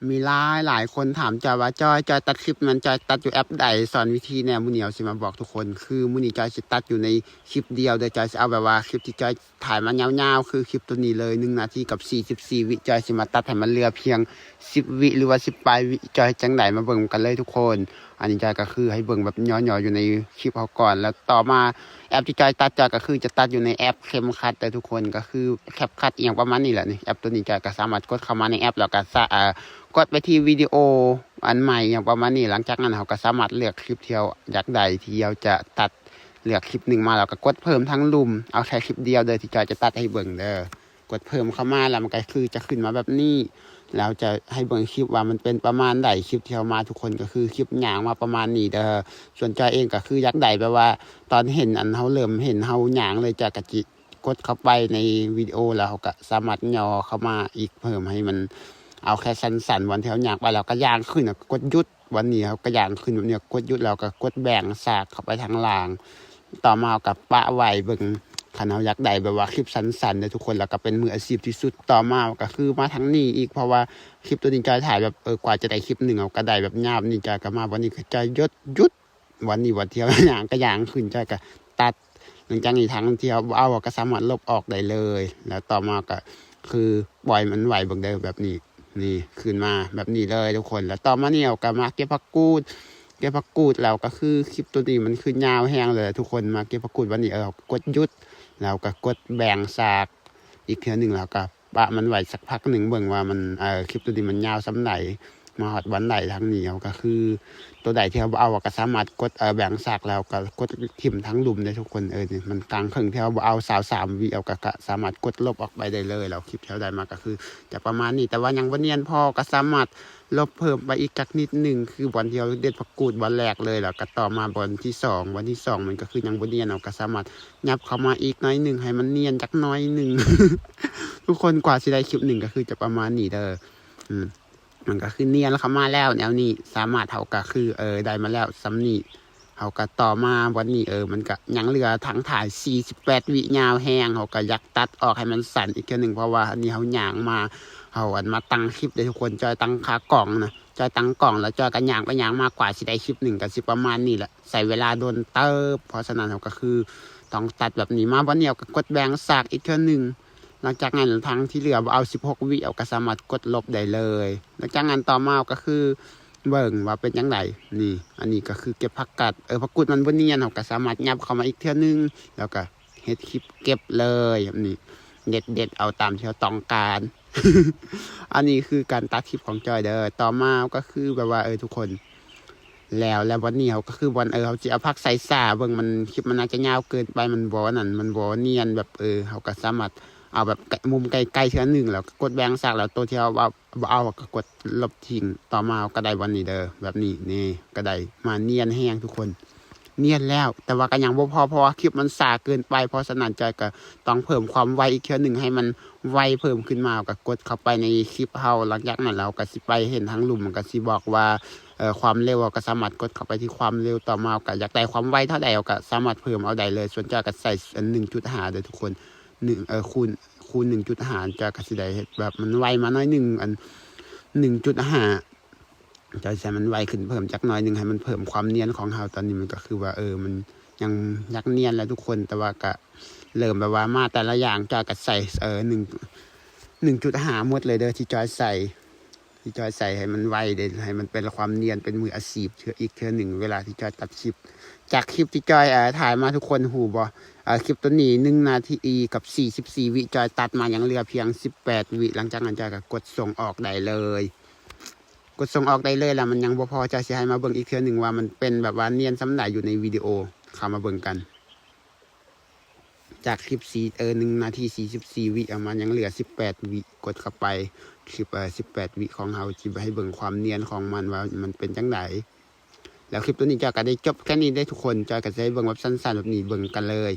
ມີຫຼາຍຫຼາຍຄົນຖາມຈອຍວ່າ ຈອຍ ຈອຍຕັດຄລິບແມ່ນຈອຍຕັດຢູ່ແອັບໃດ? ສອນວິທີແດ່. ມື້ນີ້ເຮົາຊິມາບອກທຸກຄົນ ຄືມື້ນີ້ຈອຍຊິຕັດຢູ່ໃນຄລິບດຽວເດີ. ຈອຍຊິເອົາແບບວ່າຄລິບທີ່ຈອຍຖ່າຍມາຍາວໆ ຄືຄລິບໂຕນີ້ເລີຍ ໜຶ່ງນາທີກັບສີ່ສິບສີ່ວິ. ຈອຍຊິມາຕັດໃຫ້ມັນເຫຼືອພຽງສິບວິ ຫຼືວ່າສິບປາຍວິ. ຈອຍເຮັດຈັ່ງໃດ ມາເບິ່ງກັນເລີຍທຸກຄົນ. ອັນນີ້ຈອຍກໍຄືໃຫ້ເບິ່ງແບບຫຍໍ້ໆຢູ່ໃນຄລິບເຮົາກ່ອນ ແລ້ວຕໍ່ມາ ແອັບທີ່ຈອຍຕັດ ຈອຍກໍຄືຈະຕັດຢູ່ໃນແອັບ CapCut ເດີທຸກຄົນ. ກໍຄື CapCut ອີ່ຫຍັງປະມານນີ້ແຫຼະນີ້. ແອັບໂຕນີ້ຈອຍກໍສາມາດກົດເຂົ້າມາໃນແອັບ ແລ້ວກໍສາ ເອີ ກົດໄປທີ່ວິດີໂອອັນໃໝ່ ຫຍັງປະມານນີ້. ຫຼັງຈາກນັ້ນເຮົາກໍສາມາດເລືອກຄລິບທີ່ເຮົາຢາກໄດ້ ທີ່ເຮົາຈະຕັດ. ເລືອກຄລິບໜຶ່ງມາ ແລ້ວກໍກົດເພີ່ມທັງລຸ່ມ. ເອົາແຄ່ຄລິບດຽວເດີທີ່ຈອຍຈະຕັດໃຫ້ເບິ່ງເດີ. ກົດເພີ່ມເຂົ້າມາ ແລ້ວມັນກໍຄືຈະຂຶ້ນມາແບບນີ້. ແລ້ວຈະໃຫ້ເບິ່ງຄລິບວ່າມັນເປັນປະມານໃດ. ຄລິບທີ່ເຮົາມາທຸກຄົນ ກໍຄືຄລິບຍ່າງມາປະມານນີ້ເດີ. ສ່ວນຈອຍເອງກໍຄືຢາກໄດ້ແບບວ່າ ຕອນເຫັນ ອັນເຮົາເລີ່ມເຫັນເຮົາຍ່າງເລີຍ ຈອຍກໍຊິກົດເຂົ້າໄປໃນວິດີໂອ ແລ້ວເຮົາກໍສາມາດຫຍໍ້ເຂົ້າມາອີກເພີ່ມ ໃຫ້ມັນເອົາແຄ່ສັ້ນໆ ບ່ອນທີ່ເຮົາຍ່າງໄປ ແລ້ວກໍຍ່າງຂຶ້ນ ແລ້ວກໍກົດຢຸດ. ວັນນີ້ເຮົາກໍຍ່າງຂຶ້ນແບບນີ້ ກົດຢຸດ ແລ້ວກໍກົດແບ່ງສາກເຂົ້າໄປທາງລ່າງ. ຕໍ່ມາເຮົາກໍປະໄວ້ເບິ່ງ ຄັນເຮົາຢາກໄດ້ແບບວ່າຄລິບສັ້ນໆເດີທຸກຄົນ ແລ້ວກໍເປັນມືອາຊີບທີ່ສຸດ. ຕໍ່ມາກໍຄືມາທາງນີ້ອີກ ເພາະວ່າຄລິບໂຕນີ້ຈອຍຖ່າຍແບບ ເອີ ກວ່າຈະໄດ້ຄລິບໜຶ່ງ ເຮົາກໍໄດ້ແບບຍາວນີ້. ຈອຍກໍມາວັນນີ້ ຈອຍຢຸດ ຢຸດ ວັນນີ້ ວັນທີ່ເຮົາຍ່າງກໍຍ່າງຂຶ້ນ ຈອຍກໍຕັດ. ຫຼັງຈາກນີ້ທາງທີ່ເຮົາບໍ່ເອົາ ເຮົາກໍສາມາດລົບອອກໄດ້ເລີຍ. ແລ້ວຕໍ່ມາກໍຄືປ່ອຍມັນໄວ້ເບິ່ງເດີ ແບບນີ້. ນີ້ ຂຶ້ນມາແບບນີ້ເລີຍທຸກຄົນ. ແລ້ວຕໍ່ມານີ້ເຮົາກໍມາເກັບຜັກກູດ ເກັບຜັກກູດ ແລ້ວກໍຄືຄລິບໂຕນີ້ມັນຄືຍາວແຮງເລີຍທຸກຄົນ. ມາເກັບຜັກກູດວັນນີ້ ເອີ ເຮົາກໍກົດຢຸດ ແລ້ວກໍກົດແບ່ງສາກອີກເທື່ອໜຶ່ງ ແລ້ວກໍປະມັນໄວ້ສັກພັກໜຶ່ງ ເບິ່ງວ່າມັນ ເອີ ຄລິບໂຕນີ້ມັນຍາວສ່ຳໃດ ມາຮອດວັນໃດ. ທາງນີ້ເຮົາກໍຄື ໂຕໃດທີ່ເຮົາບໍ່ເອົາ ເຮົາກໍສາມາດກົດ ເອີ ແບ່ງສາກ ແລ້ວກໍກົດຖິ້ມທັງລຸ່ມເດ້ທຸກຄົນ. ເອີ ນີ້ມັນກາງເຄິ່ງທີ່ເຮົາບໍ່ເອົາ ຊາວສາມວິ ເຮົາກໍ ກໍສາມາດກົດລົບອອກໄປໄດ້ເລີຍ. ແລ້ວຄລິບທີ່ເຮົາໄດ້ມາກໍຄືຈະປະມານນີ້ ແຕ່ວ່າຍັງບໍ່ນຽນພໍ ກໍສາມາດລົບເພີ່ມໄປອີກຈັກນິດໜຶ່ງ ຄືບ່ອນທີ່ເຮົາເດັດຜັກກູດບ່ອນແລກເລີຍ. ແລ້ວກໍຕໍ່ມາບ່ອນທີສອງ ບ່ອນທີສອງມັນກໍຄືຍັງບໍ່ນຽນ ເຮົາກໍສາມາດຫຍັບເຂົ້າມາອີກໜ້ອຍໜຶ່ງ ໃຫ້ມັນນຽນຈັກໜ້ອຍໜຶ່ງ. ທຸກຄົນ ກວ່າຊິໄດ້ຄລິບໜຶ່ງ ກໍຄືຈະປະມານນີ້ເດີ. ອືມ ມັນກໍຄືນຽນເຂົ້າມາແລ້ວແນວນີ້ ສາມາດ ເຮົາກໍຄື ເອີ ໄດ້ມາແລ້ວສ່ຳນີ້. ເຮົາກໍຕໍ່ມາວັນນີ້ ເອີ ມັນກໍຍັງເຫຼືອທາງທ້າຍສີ່ສິບແປດວິ ຍາວແຮງ. ເຮົາກໍຢາກຕັດອອກໃຫ້ມັນສັ້ນອີກເທື່ອໜຶ່ງ ເພາະວ່າອັນນີ້ເຮົາຍ່າງມາ ເຮົາອັນມາຕັ້ງຄລິບເດ້ທຸກຄົນ. ຈອຍຕັ້ງຂາກລ້ອງນະ ຈອຍຕັ້ງກ້ອງ ແລ້ວຈອຍກໍຍ່າງໄປຍ່າງມາ ກວ່າຊິໄດ້ຄລິບໜຶ່ງ ກໍຊິປະມານນີ້ແຫຼະ ໃຊ້ເວລາດົນເຕີບ. ເພາະສະນັ້ນເຮົາກໍຄືຕ້ອງຕັດແບບນີ້ມາ. ວັນນີ້ເຮົາກໍກົດແບ່ງສາກອີກເທື່ອໜຶ່ງ. ຫຼັງຈາກນັ້ນທາງທີ່ເຫຼືອບໍ່ເອົາສິບຫົກວິ ເຮົາກໍສາມາດກົດລົບໄດ້ເລີຍ. ຫຼັງຈາກນັ້ນຕໍ່ມາເຮົາກໍຄືເບິ່ງວ່າເປັນຈັ່ງໃດ. ນີ້ ອັນນີ້ກໍຄືເກັບຜັກກາດ ເອີ ຜັກກູດມັນບໍ່ນຽນ ເຮົາກໍສາມາດຫຍັບເຂົ້າມາອີກເທື່ອໜຶ່ງ ແລ້ວກໍເຮັດຄລິບເກັບເລີຍ. ແບບນີ້ ເດັດໆ ເອົາຕາມທີ່ເຮົາຕ້ອງການ. ອັນນີ້ຄືການຕັດຄລິບຂອງຈອຍເດີ. ຕໍ່ມາກໍຄືແບບວ່າ ເອີ ທຸກຄົນ ແລ້ວ ແລ້ວວັນນີ້ເຮົາກໍຄືວັນ ເອີ ເຮົາຊິເອົາຜັກໃສ່ຊ້າເບິ່ງ ມັນ ຄລິບມັນອາດຈະຍາວເກີນໄປ ມັນບໍ່ນັ້ນ ມັນບໍ່ນຽນ ແບບ ເອີ ເຮົາກໍສາມາດເອົາແບບ ກະ ມຸມໃກ້ໆເທື່ອໜຶ່ງ ແລ້ວກໍກົດແບ່ງສາກ ແລ້ວໂຕທີ່ເຮົາບໍ່ ບໍ່ເອົາ ເຮົາກໍກົດລົບຖິ້ມ. ຕໍ່ມາເຮົາກໍໄດ້ວັນນີ້ເດີ ແບບນີ້ ນີ້ ກໍໄດ້ມານຽນແຮງທຸກຄົນ. ນຽນແລ້ວ ແຕ່ວ່າກໍຍັງບໍ່ພໍ ເພາະວ່າຄລິບມັນຊ້າເກີນໄປ. ເພາະສະນັ້ນຈອຍກໍຕ້ອງເພີ່ມຄວາມໄວອີກເທື່ອໜຶ່ງ ໃຫ້ມັນໄວເພີ່ມຂຶ້ນມາ. ເຮົາກໍກົດເຂົ້າໄປໃນຄລິບເຮົາ. ຫຼັງຈາກນັ້ນເຮົາກໍຊິໄປເຫັນທາງລຸ່ມ ມັນກໍຊິບອກວ່າ ເອີ ຄວາມເລັວ. ເຮົາກໍສາມາດກົດເຂົ້າໄປທີ່ຄວາມເລັວ. ຕໍ່ມາເຮົາກໍຢາກໄດ້ຄວາມໄວເທົ່າໃດ ເຮົາກໍສາມາດເພີ່ມເອົາໄດ້ເລີຍ. ສ່ວນຈອຍກໍໃສ່ອັນໜຶ່ງຈຸດຫ້າເດີທຸກຄົນ ໜຶ່ງ ເອີ ຄູນ ຄູນໜຶ່ງຈຸດຫ້າ ຈອຍກໍຊິໄດ້ເຮັດແບບມັນໄວມາໜ້ອຍໜຶ່ງ ອັນໜຶ່ງຈຸດຫ້າ ຈອຍໃສ່ມັນໄວຂຶ້ນເພີ່ມຈັກໜ້ອຍໜຶ່ງ ໃຫ້ມັນເພີ່ມຄວາມນຽນຂອງເຮົາ. ຕອນນີ້ມັນກໍຄືວ່າ ເອີ ມັນຍັງຢາກນຽນແຫຼະທຸກຄົນ ແຕ່ວ່າກໍເລີ່ມແບບວ່າມາແຕ່ລະຢ່າງ ຈອຍກໍໃສ່ ເອີ ໜຶ່ງ ໜຶ່ງຈຸດຫ້າໝົດເລີຍເດີ ທີ່ຈອຍໃສ່ ທີ່ຈອຍໃສ່ໃຫ້ມັນໄວເດ້ ໃຫ້ມັນເປັນຄວາມນຽນ ເປັນມືອາຊີບເທື່ອອີກເທື່ອໜຶ່ງ ເວລາທີ່ຈອຍຕັດຄລິບ. ຈາກຄລິບທີ່ຈອຍ ເອີ ຖ່າຍມາ ທຸກຄົນຮູ້ບໍ່? ເອີ ຄລິບໂຕນີ້ໜຶ່ງນາທີກັບສີ່ສິບສີ່ວິ ຈອຍຕັດມາຍັງເຫຼືອພຽງສິບແປດວິ. ຫຼັງຈາກນັ້ນຈອຍກໍກົດສົ່ງອອກໄດ້ເລີຍ ກົດສົ່ງອອກໄດ້ເລີຍ. ແລ້ວມັນຍັງບໍ່ພໍ ຈອຍຊິໃຫ້ມາເບິ່ງອີກເທື່ອໜຶ່ງວ່າມັນເປັນແບບວ່ານຽນສ່ຳໃດຢູ່ໃນວິດີໂອ. ເຂົ້າມາເບິ່ງກັນ. ຈາກຄລິບສີ່ ເອີ ໜຶ່ງນາທີສີ່ສິບສີ່ວິ ເອົາມາຍັງເຫຼືອສິບແປດວິ ກົດເຂົ້າໄປ ຄລິບ ເອີ ສິບແປດວິຂອງເຮົາ ຊິໃຫ້ເບິ່ງຄວາມນຽນຂອງມັນວ່າມັນເປັນຈັ່ງໃດ. ແລ້ວຄລິບໂຕນີ້ຈອຍກໍໄດ້ຈົບແຄ່ນີ້ເດ້ທຸກຄົນ. ຈອຍກໍຈະໃຫ້ເບິ່ງແບບສັ້ນໆແບບນີ້ ເບິ່ງກັນເລີຍ.